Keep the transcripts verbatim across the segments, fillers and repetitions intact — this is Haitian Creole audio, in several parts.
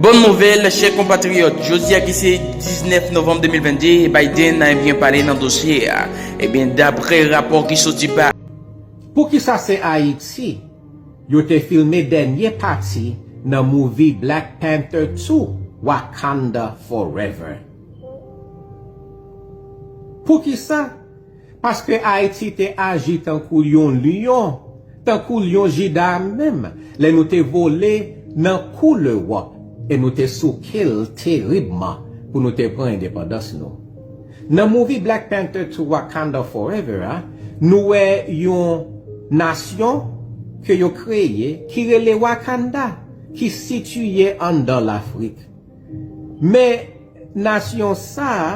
Bòn nouvèl, chè konpatriyòt, jodi a ki se diznèf novanm de mil venn de, Biden a byen pale nan dosye a. Ebyen, daprè rapò ki soti ba. Poukisa se Ayiti yo te filme dènye pati nan movie Black Panther two, Wakanda Forever? Poukisa? Paske Ayiti te aji tankou yon lyon, tankou lyon Jida a menm, lè nou te vole nan kou Lewòp e nou te souke l teribman pou nou te pran endepandans nou. Nan movie Black Panther two, Wakanda Forever a, nou wè yon nasyon ke yo kreye ki rele Wakanda, ki sitiye anndan Lafrik. Men nasyon sa a,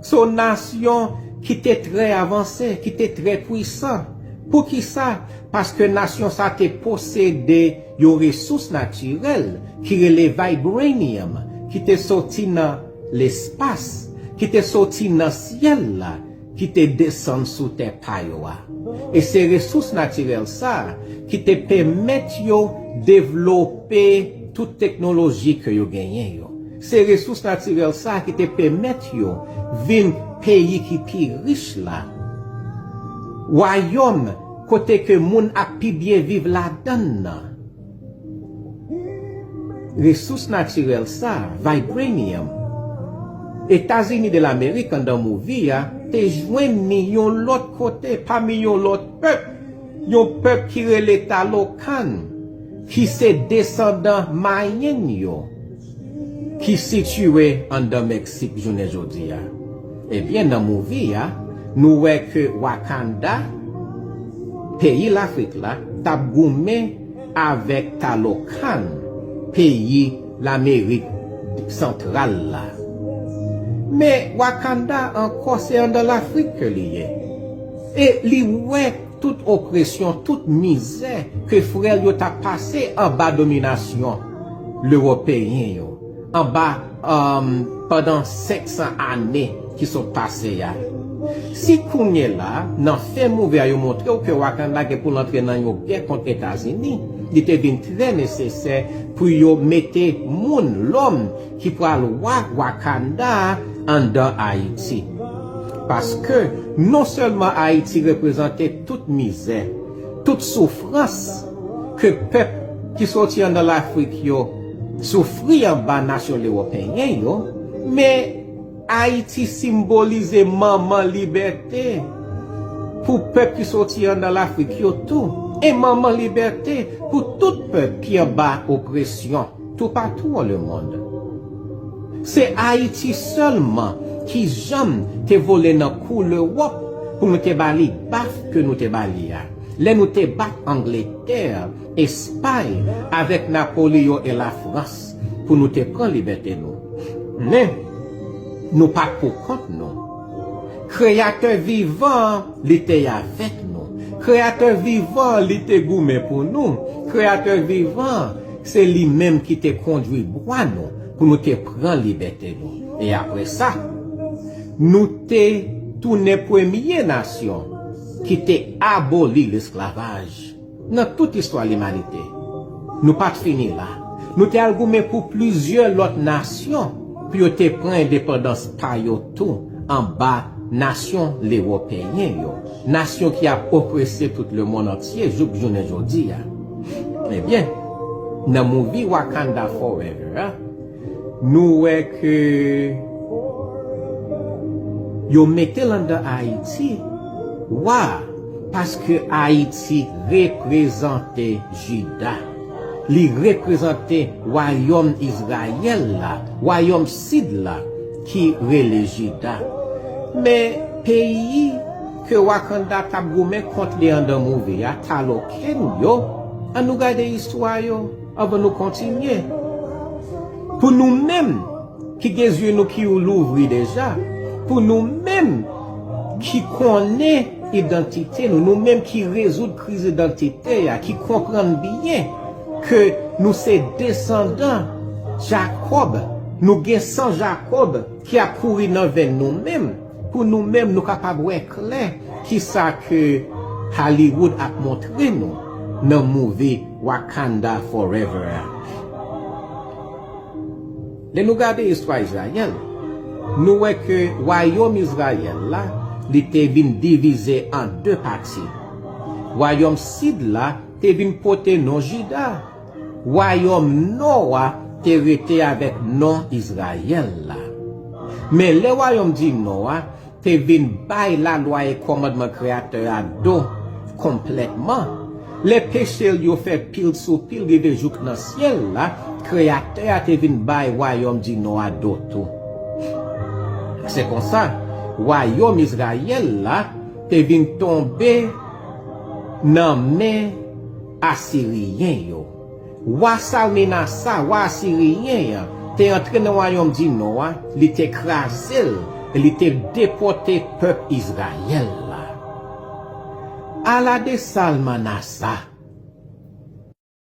se yon nasyon ki te trè avanse, ki te trè pwisan. Poukisa? Paske nasyon sa te posede yon resous natirèl ki rele vibranium, ki te soti nan lespas, ki te soti nan syèl la, ki te desann sou tè pa yo a. E se resous natirèl sa a ki te pèmèt yo devlope tout teknoloji ke yo genyen yo. Se resous natirèl sa a ki te pèmèt yo vin peyi ki pi rich la. Wayòm kote ke moun ap pi byen viv ladann nan. Resous natirèl sa, vibranium, Etazini de Lamerik anndan movie a te jwenn ni yon lòt kote, pami yon lòt pèp, yon pèp ki rele Talokan, ki se desandan Mayen yo, ki sitiye anndan Meksik jounen jodi a. Ebyen, nan movie a, nou wè ke Wakanda, peyi Lafrik la, t ap goumen avèk Talokan, peyi Lamerik Santral la. Men Wakanda ankò se anndan Lafrik ke li ye. E li wè tout opresyon, tout mizè ke frè l yo t ap pase anba dominasyon Lewopeyen yo, anba, um, pandan senk san ane ki sot pase a. Si kounye la, nan fen movie a yo montre w ke Wakanda gen pou l antre nan yon gè kont Etazini, li te vin trè nesesè pou yo mete moun, lòm, ki pral wa Wakanda a anndan Ayiti. Paske non sèlman Ayiti reprezante tout mizè, tout soufrans ke pèp ki soti anndan Lafrik yo soufri anba nasyon lewopeyen yo, men Ayiti senbolize manman libète pou pèp ki soti anndan Lafrik yo tou, e manman libète pou tout pèp ki anba opresyon toupatou an lemonn. Se Ayiti sèlman ki janm te vole nan kou Lewòp pou nou te ba li baf ke nou te ba li a. Lè nou te bat Angletè, Espay, avèk Napoleyon e Lafrans pou nou te pran libète nou. Men, nou pa t pou kont nou. Kreyatè vivan an, li te avèk nou. Kreyatè vivan an, li te goumen pou nou. Kreyatè vivan an, se li menm ki te kondui bwa nou pou nou te pran libète nou. E apre sa, nou te tounen premye nasyon ki te aboli lesklavaj. Nan tout istwa limanite, nou pa t fini la. Nou te al goumen pou plizyè lòt nasyon pou yo te pran endepandans pa yo tou anba nasyon lewopeyen yo, nasyon ki ap oprese tout lemonn antye jouk jounen jodi a. Ebyen, nan movie Wakanda Forever a, nou wè ke yo mete l anndan Ayiti, wa, paske Ayiti reprezante Jida. Li reprezante wayòm Izrayèl la, wayòm sid la, ki rele Jida. Men peyi ke Wakanda t ap goumen kont li anndan movie a, Taloken yo, ann nou gade istwa yo anvan nou kontinye. Pou nou menm ki gen zye nou ki louvri deja, pou nou menm ki konnen idantite nou, nou menm ki rezoud kriz idantite a, ki konprann byen ke nou se desandan Jakòb, nou gen san Jakòb ki ap kouri nan venn nou menm, pou nou menm nou kapab wè klè kisa ke Hollywood ap montre nou nan movie Wakanda Forever a. Lè nou gade istwa Izrayèl, nou wè ke wayòm Izrayèl la, li te vin divize an de pati. Wayòm sid la te vin pote non Jida. Wayòm nò a te rete avèk non Izrayèl la. Men lè wayòm di nò a te vin bay lalwa e kòmandman Kreyatè a do konplètman, lè peche l yo fè pil sou pil rive jouk nan syèl la, Kreyatè a te vin bay wayòm di nò a do tou. Se konsa, wayòm Izrayèl la te vin tonbe nan men Asiriyen yo. Wa Salmenasa, wa asiriyen an, te antre nan wayòm di nò a, li te kraze l, e li te depòte pèp Izrayèl la. Ala de Salmanasa,